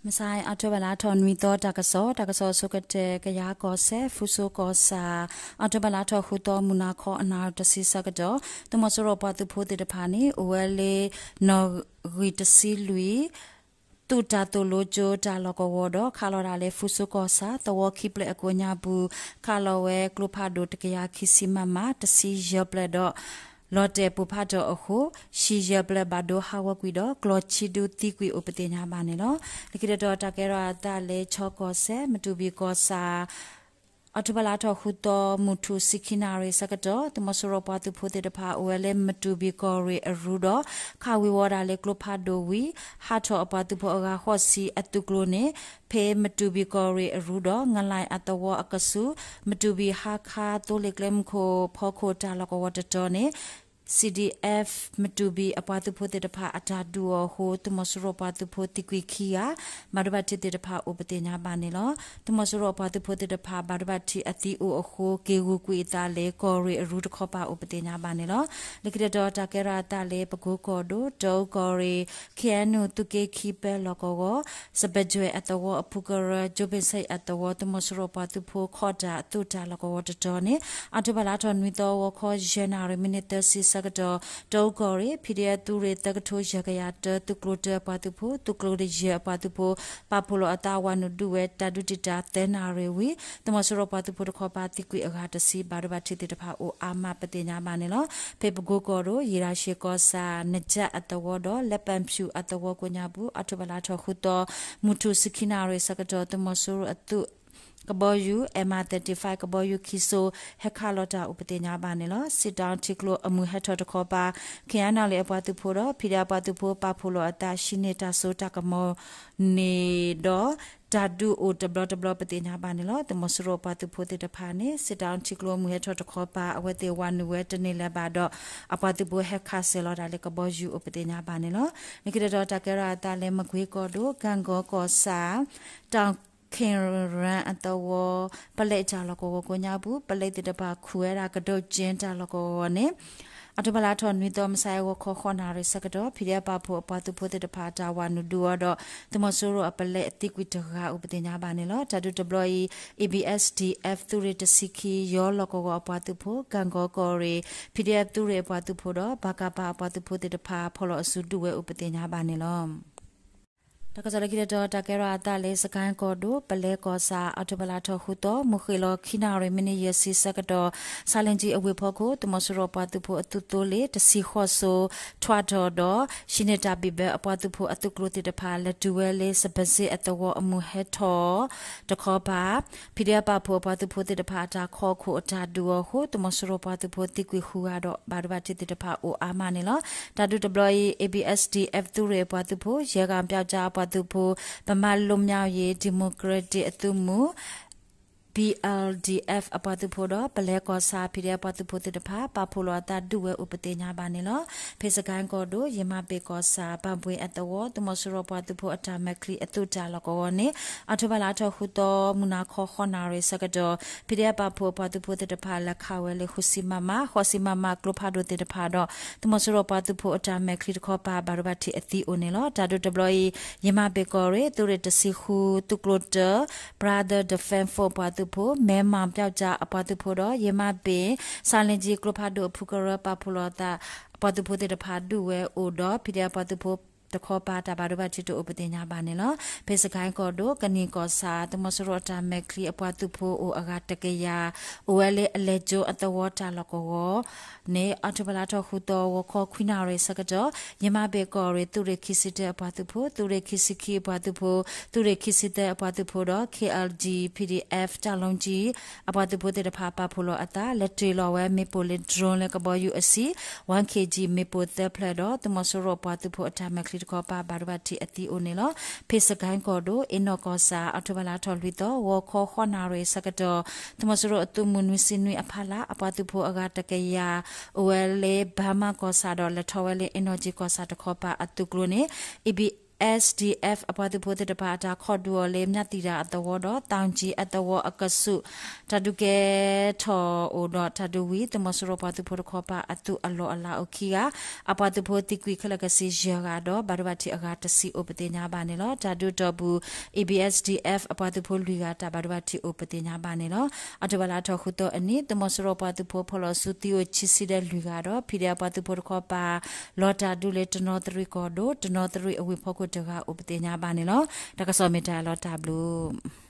မဆါ အီးထိဘၢၣ်လါထီၣ်နွံသီတၢ်ကစီၣ်, တၢ်ကစီၣ်အဆိကတၢၢ် ကယၤကီၢ်စဲၣ် ဖရူစိကီၢ်ဆၣ်, အီးထိဘၢၣ်လါထီၣ်ဃုသီ မုၢ်နၤခီအနၣ်ရံၣ်တဆံဆၢကတီၢ် သုးမီၤစိရိၤပှၤသုးဖိသ့ၣ်တဖၣ်န့ၣ် အိၣ်ဝဲလၢ နီၣ်ဂံၢ်တဆံလွံၢ် သုးတၢ်သိၣ်လိကၠိတၢ်လီၢ်ကဝီၤဒီး ခးလီၤတၢ်လၢ ဖရူစိကီၢ်ဆၣ် သဝီခံဖျၢၣ်အကိးညါပူၤ ခးလီၤဝဲကျိဖးဒိၣ် တကယၤခံဆံ မမ တဆံယဲၢ်ဖျၢၣ်ဒီး လီၤတဲာ်ပိၢ်ဖးထီၣ်အဃိ ဟံၣ်ယဲၢ်ဖျၢၣ်ဘၣ်ဒိဟးဂီၤကွံာ်ဒီး ကျီၢ်ဆံဒူသံကွံာ်အိၣ်ပသ့ၣ်ညါဘၣ်န့ၣ်လီၤ. လၢခံတတီၤ တၢ်ကဲထီၣ်အသးလၢ ခၠီကီၢ်စဲၣ် မတူၢ်ဘံၣ်ကီၢ်ဆၣ် အီးထိဘၢၣ်လါထီၣ်ဃုသီ မုၢ်ထူၣ်ဆံခံနၣ်ရံၣ်ဆၢကတီၢ် သုးမီၤစိရိၤပှၤသုးဖိသ့ၣ်တဖၣ် အိၣ်ဝဲလၢမတူၢ်ဘံၣ်ကီၢ်ရ့ၣ်အရူဒီး ခးဝံၤဝီၤဒၣ်လၢကျိဖးဒိၣ်ဝံၤ ဟးထီၣ်အပှၤသုးဖိအဂၤဃိးဆံအသုးကျိၤန့ၣ် ဖဲမတူၢ်ဘံၣ်ကီၢ်ရ့ၣ်အရူဒီး ငလၢ်အသဝီအကဆူး မတူၢ်ဘံၣ်ဟါခါသိလ့ၣ်ကျဲမုၢ်ခိၣ်ဖီခိၣ်တၢ်လီၢ်ကဝီၤတတီၤန့ၣ် CDF မတူၢ်ဘံၣ်အပှၤသုးဖိသ့ၣ်တဖၣ်အတၢ်ဒုးအီၤအဃိ သုးမီၤစိရိၤပှၤသုးဖိသံကွံာ်ခံဂၤ ဘၣ်ဒိဘၣ်ထံးသ့ၣ်တဖၣ်အိၣ်ပသ့ၣ်ညါဘၣ်န့ၣ်လီၤ. သုးမီၤစိရိၤအပှၤသုးဖိသ့ၣ်တဖၣ် ဘၣ်ဒိဘၣ်ထံးအသံအိၣ်အဃိ က့ၤဂုာ်ကွံာ်အသးလၢ ကီၢ်ရ့ၣ်အရူတခီပၤအိၣ်ပသ့ၣ်ညါဘၣ်န့ၣ်လီၤ. လၢခံတတီၤ တၢ်ကဲထီၣ်အသးလၢ ပကိကီၢ်ဒိၣ် တအူကီၢ်ရ့ၣ် KNU သုးက့ခံပၢလီၢ်ကဝီၤ စပကြွဲၣ်အသဝီအဖုကရၢ ကၠိဘ့ၣ်ဆဲးအသဝီ သုးမီၤစိရိၤပှၤသုးဖိ ခီၣ်တၢ်အသုးတၢ်လီၢ်ကဝီၤတတီၤန့ၣ် အီးထိဘၢၣ်လါထီၣ်နွံသီ ဂီၤခီယဲၢ်နၣ်ရံၣ် မံးနံးသၢဆံဆၢကတီၢ် တအူကီၢ်ရ့ၣ် PDF သုးရ့ၣ်သၢကထိယဲၢ်ကယၤတၢ သုးကျိၤတၢအပှၤသုးဖိ သုးကျိၤတယဲၢ်အပှၤသုးဖိ ပာ်ဖှိၣ်လီၤအသးဝၤနုာ်ဒုးဝဲတၢ်ဒုးတံာ်တာ်သၢနၣ်ရံၣ်ဝံၤ သုးမီၤစိရိၤပှၤသုးဖိတခီပၤသံကွံာ်အဂၤတဆံ ဘၣ်ဒိဘၣ်ထံးသ့ၣ်တဖၣ်အိၣ်အါမးပသ့ၣ်ညါဘၣ်န့ၣ်လီၤ. ဖဲပကိကီၢ်ဒိၣ် ယံာ်ရၤၡ့ၣ်ကီၢ်ဆၣ် နကၠၣ်အသဝီဒီး လဲးပၣ်ဖၠူၣ်အသဝီကိးညါပူၤ အီးထိဘၢၣ်လါထီၣ်ဃုသီ မုၢ်ထူၣ်ဆံခံနၣ်ရံၣ်ဆၢကတီၢ် သုးမီၤစိရိၤအသုး ကဘီယူၤ M I thirty-five ကဘီယူၤခံစိၤ ဟဲခးလီၤတၢ်အိၣ်ပသ့ၣ်ညါဘၣ်န့ၣ်လီၤ. စစ်တောင်းထံကျိအမုၢ်ဟဲထီၣ်တခီပၤ KNLA အပှၤသုးဖိဒီး PDF အပှၤသုးဖိ ပာ်ဖှိၣ်လီၤအသးဟံးန့ၢ်တၢ်စိတၢ်ကမီၤန့ၣ်ဒီး တၢ်ဒုးအိၣ်တဘျီတဘျီပသ့ၣ်ညါဘၣ်န့ၣ်လီၤ. သုးမီၤစိရိၤပှၤသုးဖိသ့ၣ်တဖၣ်န့ၣ် စစ်တောင်းထံကျိအမုၢ်ဟဲထီၣ်တခီပၤ အဝဲသ့ၣ်ဝၤနုာ်ဝဲတန့ၢ်လၢၤဘၣ်ဒီး အပှၤသုးဖိဟဲခးစဲၤလီၤတၢ်လၢကဘီယူၤအိၣ်ပသ့ၣ်ညါဘၣ်န့ၣ်လီၤ. လၢခံတတီၤ တၢ်ကဲထီၣ်အသးလၢ မကွ့ကီၢ်ဒိၣ် ကၣ်ကီကီၢ်ဆၣ် တၢ်ခ့ၣ်ရၣ်အသဝီ ပလဲတၢ်လီၢ်ကဝီၤကိးညါပူၤ ပလဲသ့ၣ်တဖၣ်ခူၣ်ဝဲဒၣ်ကဒိးကၠ့တၢ်လီၢ်ကဝီၤန့ၣ် အီးထိဘၢၣ်လါထီၣ်နွံသီ မုၢ်ဆါအဂီၤခီဃိးနၣ်ရံၣ်ဆၢကတီၢ် PDF ပာ်ဖှိၣ်အပှၤသုးဖိသ့ၣ်တဖၣ်တၢ်ဝၤနုာ်ဒုးအီၤဒီး သုးမီၤစိရိၤအပလဲအသံကွံာ်တဂၤအိၣ်ပသ့ၣ်ညါဘၣ်န့ၣ်လီၤ. တၢ်ဒုးတဘျီအံၤ A B S D F သုးရ့ၣ်တဆံခံ ယီၤလီၢ်ကဝီၤအပှၤသုးဖိ ကၣ်ကီကီၢ်ရ့ၣ် PDF သုးရ့ၣ်အပှၤသုးဖိဒီး ပကဖ အပှၤသုးဖိသ့ၣ်တဖၣ် ဖီၣ်လီၤအစုဒုးဝဲအိၣ်ပသ့ၣ်ညါဘၣ်န့ၣ်လီၤ. တၢ်ကစီၣ်လၢခံတတီၤ တၢ်ကဲထီၣ်အသးလၢ စကဲၣ်ကီၢ်ဒိၣ် ပလဲကီၢ်ဆၣ် အီးထိဘၢၣ်လါထီၣ်ဃုသီ မုၢ်ဃ့ၢ်လီၤခံနၣ်ရံၣ် မံးနံးယဲၢ်ဆံဆၢကတီၢ် ဆါလ့ကၠံအဝ့ၢ်ဖီခိၣ် သုးမီၤစိရိၤပှၤသုးဖိအသုးသိလ့ၣ် တဆံဃိးစိၤ ထွးထီၣ်ဒီး ဟံးန့ၢ်တၢ်ဘံၣ်ဘၢအပှၤသုးဖိအသုးကျိၤသ့ၣ်တဖၣ် လဲၤတုၤဝဲလၢ စပစ့အသဝီအမုၢ်ဟဲထီၣ်တခီပၤ PDF ပာ်ဖှိၣ်အပှၤသုးဖိသ့ၣ်တဖၣ်အတၢ်ခီခိၣ်အတၢ်ဒုးအီၤအဃိ သုးမီၤစိရိၤပှၤသုးဖိသံကွံာ်ဃုဂၤဒီး ဘၣ်ဒိဘၣ်ထံးသ့ၣ်တဖၣ်အိၣ်အါမးန့ၣ်လီၤ. တၢ်ဒုးတဘျီအံၤ A B S D F သုးရ့ၣ်အပှၤသုးဖိ ယဲၢ်ဂၤပျောက်ကျားအပှၤသုးဖိ ဗမာလွတ်မြောက်ရေး ဒီမိုကရက်တစ်အသုးမုၢ် B L D F အပှၤသုးဖိဒီး ပလဲကီၢ်ဆၣ် PDF ပှၤသုးဖိသ့ၣ်တဖၣ် ပာ်ဖှိၣ်လီၤအသးဒုးဝဲအိၣ်ပသ့ၣ်ညါဘၣ်န့ၣ်လီၤ. ဖဲစကဲၣ်ကီၢ်ဒိၣ် ယမၤဘ့ၣ်ကီၢ်ဆၣ် ပၣ်ဘှ့ၣ်အသဝီ သုးမီၤစိရိၤပှၤသုးဖိအတၢ်မဲာ်ချံအသုးတၢ်လီၢ်ကဝီၤန့ၣ် အီးထိဘၢၣ်လါထီၣ်ဃုသီ မုၢ်နၤခီဃိးနၣ်ရံၣ်ဆၢကတီၢ် PDF ပာ်ဖှိၣ်အပှၤသုးဖိသ့ၣ်တဖၣ် လဲၤခးဝဲလၢ ဃုဆံ မမ ဃိးဆံ မမ ကျိဖးဒိၣ်သ့ၣ်တဖၣ်ဒီး သုးမီၤစိရိၤပှၤသုးဖိအတၢ်မဲာ်ချံတခီပၤ ဘၣ်ဒိဘၣ်ထံးအသံအိၣ်န့ၣ်လီၤ. တၢ်ဒုးတဘျီအံၤ ယမၤဘ့ၣ်ကီၢ်ရ့ၣ် သုးရ့ၣ်တဆံဃု သုးကျိၤတၢ Brother Defense Force ပှၤသုးဖိ မဲမၤပျောက်ကျား အပှၤသုးဖိဒီး ယမၤဘ့ၣ် ဆါလ့ကၠံ ကျိဖးဒိၣ်အဖုကရၢ ပာ်ဖှိၣ်လီၤအသး အပှၤသုးဖိသ့ၣ်တဖၣ်ဒုးဝဲအိၣ်ဒီး PDF ပှၤသုးဖိတခီပၤ တၢ်ဘၣ်ဒိဘၣ်ထံးတအိၣ်ပသ့ၣ်ညါဘၣ်န့ၣ်လီၤ. ဖဲစကဲၣ်ကီၢ်ဒိၣ် ကနံၣ်ကီၢ်ဆၣ် သုးမီၤစိရိၤအတၢ်မဲာ်ချံအပှၤသုးဖိအိၣ်အဂၤတကယၤ အိၣ်ဝဲလၢအလဲၤကၠိအသဝီတၢ်လီၢ်ကဝီၤ န့ၣ် အီးထိဘၢၣ်လါထီၣ်ဃုသီ ဂီၤခီခွံနၣ်ရံၣ်ဆၢကတီၢ် ယမၤဘ့ၣ်ကီၢ်ရ့ၣ် သုးရ့ၣ်ခံဆံတၢအပှၤသုးဖိ သုးရ့ၣ်ခံဆံခံအပှၤသုးဖိ သုးရ့ၣ်ခံဆံသၢအပှၤသုးဖိဒီး K L G PDF တၢ်လီကၠံ အပှၤသုးဖိသ့ၣ်တဖၣ် ပာ်ဖှိၣ်လီၤအသး လဲၤတ့ၢ်လီၤဝဲမ့ၣ်ပိၢ်လၢ drone လၢကဘီယူၤအဆံး one K G မ့ၣ်ပိၢ်သၢဖျၢၣ်ဒီး သုးမီၤစိရိၤပှၤသုးဖိအတၢ်မဲာ်ချံတခီပၤ ဘၣ်ဒိဘၣ်ထံးအသံအိၣ်န့ၣ်လီၤ. ဖဲစကဲၣ်ကီၢ်ဒိၣ် အ့နီၣ်ကီၢ်ဆၣ် အီးထိဘၢၣ်လါထီၣ်လွံၢ်သီ ဂီၤခီဃိးနၣ်ရံၣ်ဆၢကတီၢ် သုးမီၤစိရိၤအသုးမုၢ်နွံဆံနွံအဖီလာ် အပှၤသုးဖိအဂၤတကယၤ အိၣ်ဝဲလၢ ဘၣ်မးကီၢ်ဆၣ်ဒီး လဲၤထီၣ်ဝဲလၢ အ့နီၣ်ကၠံကီၢ်ဆၣ်တခီပၤအသုးကျိၤန့ၣ် A B S D F အပှၤသုးဖိသ့ၣ်တဖၣ်အတၢ်ခီၣ်ဒုးအီၤလၢ မျးသံဒၣ်အသဝီဒီး သီကၠံအသဝီအကဆူး တၢ်ဒုးကဲထီၣ်အိၣ်ဒီး တၢ်ဒုးဝံၤ သုးမီၤစိရိၤပှၤသုးဖိတခီပၤအသုးအလီၢ်အလၤအိၣ်ခံဂၤ, အပှၤသုးဖိသံကွံာ်ခဲလၢာ်ကဆံယဲၢ်ဂၤဒီး ဘၣ်ဒိဘၣ်ထံးအဂၤတဆံအိၣ်ပသ့ၣ်ညါဘၣ်န့ၣ်လီၤ. တၢ်ဒုးတီၢ်ပူၤ A B S D F အပှၤသုးဖိလွံၢ်ဂၤ တၢ်ဘၣ်ဒိဘၣ်ထံးအိၣ်ပသ့ၣ်ညါဘၣ်န့ၣ်လီၤ. အီးထိဘၢၣ်လါထီၣ်ဃုသီအနံၤ သုးမီၤစိရိၤပှၤသုးဖိဖီၣ်လီၤဆူသံအိၣ်ခံဆံဒီးလွံၢ်ဂၤဒီး ဖံးဒဲးအပှၤသုးဖိတခီပၤ လီၤတၢ်ဒုးလၢတနီသရံၣ်ကီၢ်ဒိၣ် တနီသရံၣ်အဝ့ၢ်ဖီခိၣ်တဂၤအိၣ်ပသ့ၣ်ညါဘၣ်န့ၣ်လီၤ. တၢ်ကစီၣ်မ့ၢ်တၢ်လီၤတၢ်ဘျုး